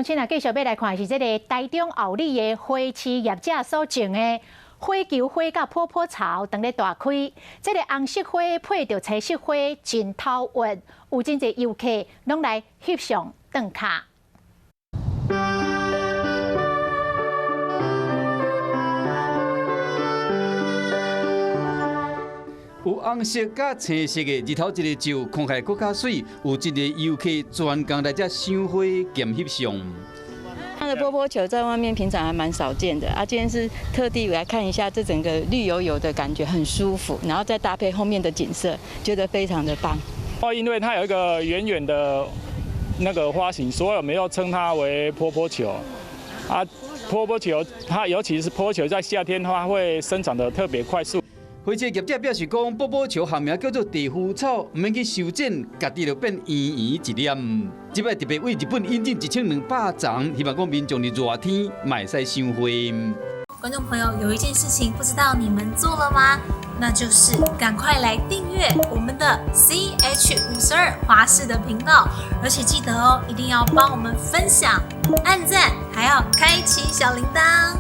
親啊，繼續欲來看是這个台中后里的花市業者所種的火球花佮泡泡草，當咧大開。這个紅色花配著青色花，真透勻，有真濟遊客攏來翕相轉卡。有紅色佮青色的，日頭一个照，看起來閣較媠。有一个遊客專工來遮賞花兼翕相。它的波波球在外面平常還蠻少見的，啊，今天是特地來看一下，這整個綠油油的感覺很舒服，然後再搭配後面的景色，覺得非常的棒。哦，因為它有一個圓圓的那個花型，所以我們又稱它為波波球。啊，波波球，它尤其是波波球在夏天的話會生長得特別快速。花市業者表示講，波波球學名叫做地膚草，毋免去修剪，家己就變圓圓一粒。這擺特別為日本引進1200叢，希望講民眾佇熱天嘛會使賞花。觀眾朋友，有一件事情不知道你們做了嗎？那就是趕快來訂閱我們的 CH52華視的頻道，而且記得哦，一定要幫我們分享、按讚，還要開啟小鈴鐺。